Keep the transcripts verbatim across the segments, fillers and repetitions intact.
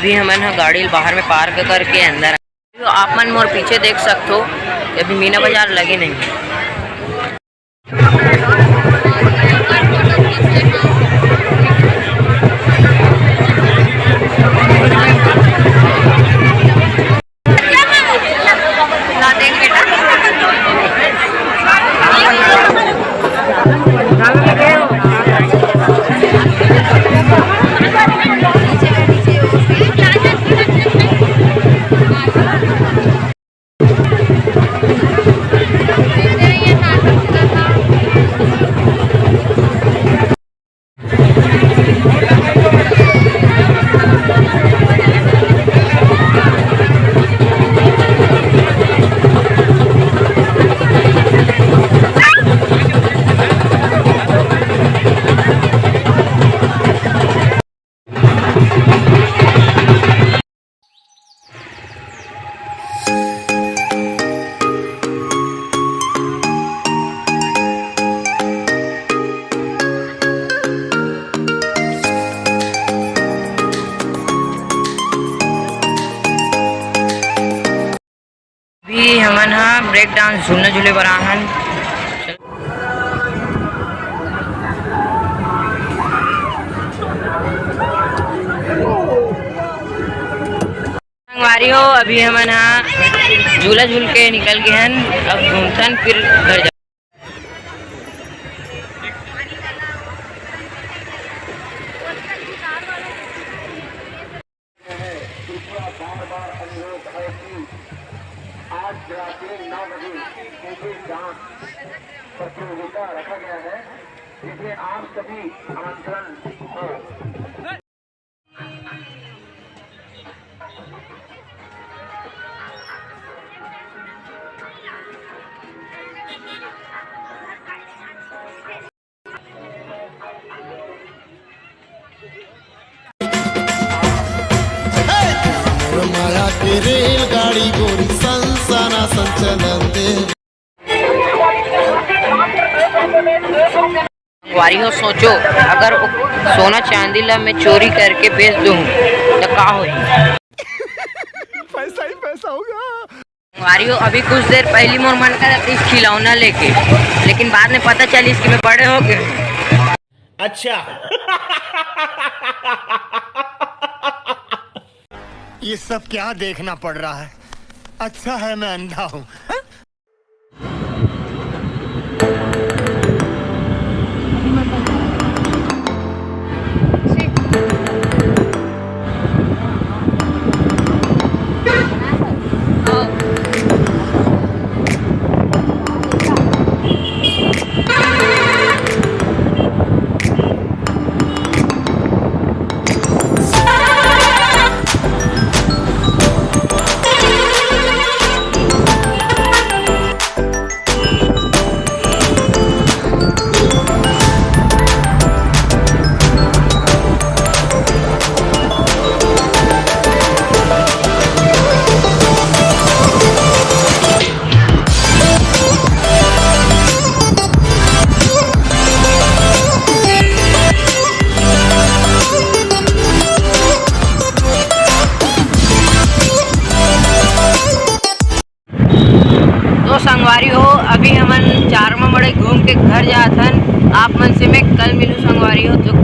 अभी हमन ह गाड़ी ल बाहर में पार्क करके अंदर आए। तो आप मन मोर पीछे देख सकथो कि अभी मीना बाजार लगे नहीं है। अभी हमन ह ब्रेक डांस झूलना झूले बर आहन। संगवारी हो, अभी हमन ह झूला झूल के निकल गे हन। अब घूमथन, फिर घर जा। है। दूसरा बार बार अनुरोध है कि आज रात्रि नौ बजे डीजे डांस प्रतियोगिता रखा गया है, जिसमें आप सभी आमंत्रण हो। मोर माया के रेलगाड़ी गोरी सनसना संचलन दे। संगवारी हो, सोचो, अगर ओ सोना चांदी ला मैं चोरी करके बेच दूं, तो का होही? पैसा ही पैसा होगा। संगवारी हो, अभी कुछ देर पहली मोर मन करत रहिस खिलौना लेके, लेकिन बाद में पता चलिस कि मैं बड़े हो गए। अच्छा। ये सब क्या देखना पड़ रहा है? अच्छा है मैं अंधा हूँ। तो संगवारी हो, अभी हमन चारमा मड़ई घूम के घर जात हन। आप मन से मैं कल मिलूं संगवारी हो। तो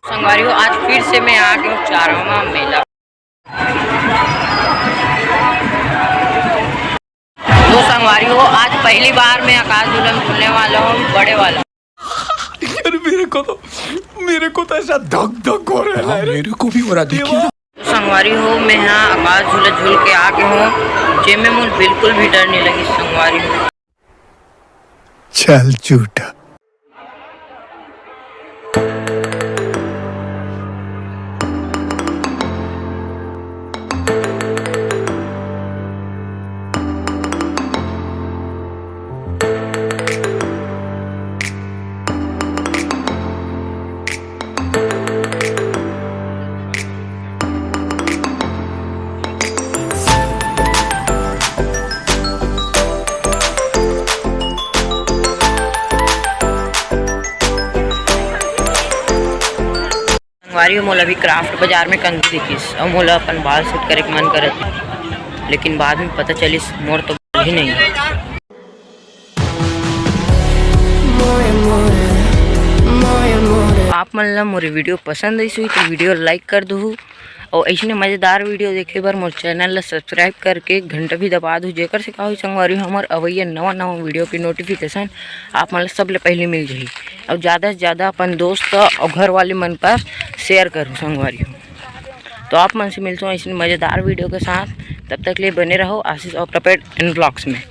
संगवारी हो, आज फिर से मैं आ गया हूँ चारमा मेला। तो संगवारी हो, आज पहली बार मैं आकाश झूला में झूलने वाला हूँ, बड़े वाला। यार, मेरे को तो, मेरे को तो ऐसा धक धक हो रहा है। हाँ, मेरे को भी हो रहा, देखिए ना। तो संगवारी हो, मैं हा आकाश झूला झूल के आ गे हों, जेमे मोर बिल्कुल भी डर नहीं लगिस संगवारी हो। चल झूठा। संगवारी हो, मोला अभी क्राफ्ट बाजार में कंघी दिखिस अउ मोला अपन बाल सेट करे के मन करत, लेकिन बाद में पता चलिस मोर तो बाल ही नहीं है। आप मन ला मोर वीडियो पसंद आइस होही तो वीडियो लाइक कर दुहू, अउ अइसने मजेदार वीडियो देखे बर मोर चैनल ला सब्सक्राइब करके घंटा भी दबा दू, जेकर से का होही संगवारी हो, हमर अवइया नवा नवा वीडियो के नोटिफिकेशन आप मन ला सबले पहले मिल जाही। अउ ज़्यादा से ज़्यादा अपन दोस्त अउ घर वाले मन पर शेयर करू संगवारी हो। तो आप मन से मिलथों अइसने मजेदार वीडियो के साथ, तब तक ले बने रहो आशीष और प्रपेट इन ब्लॉग्स में।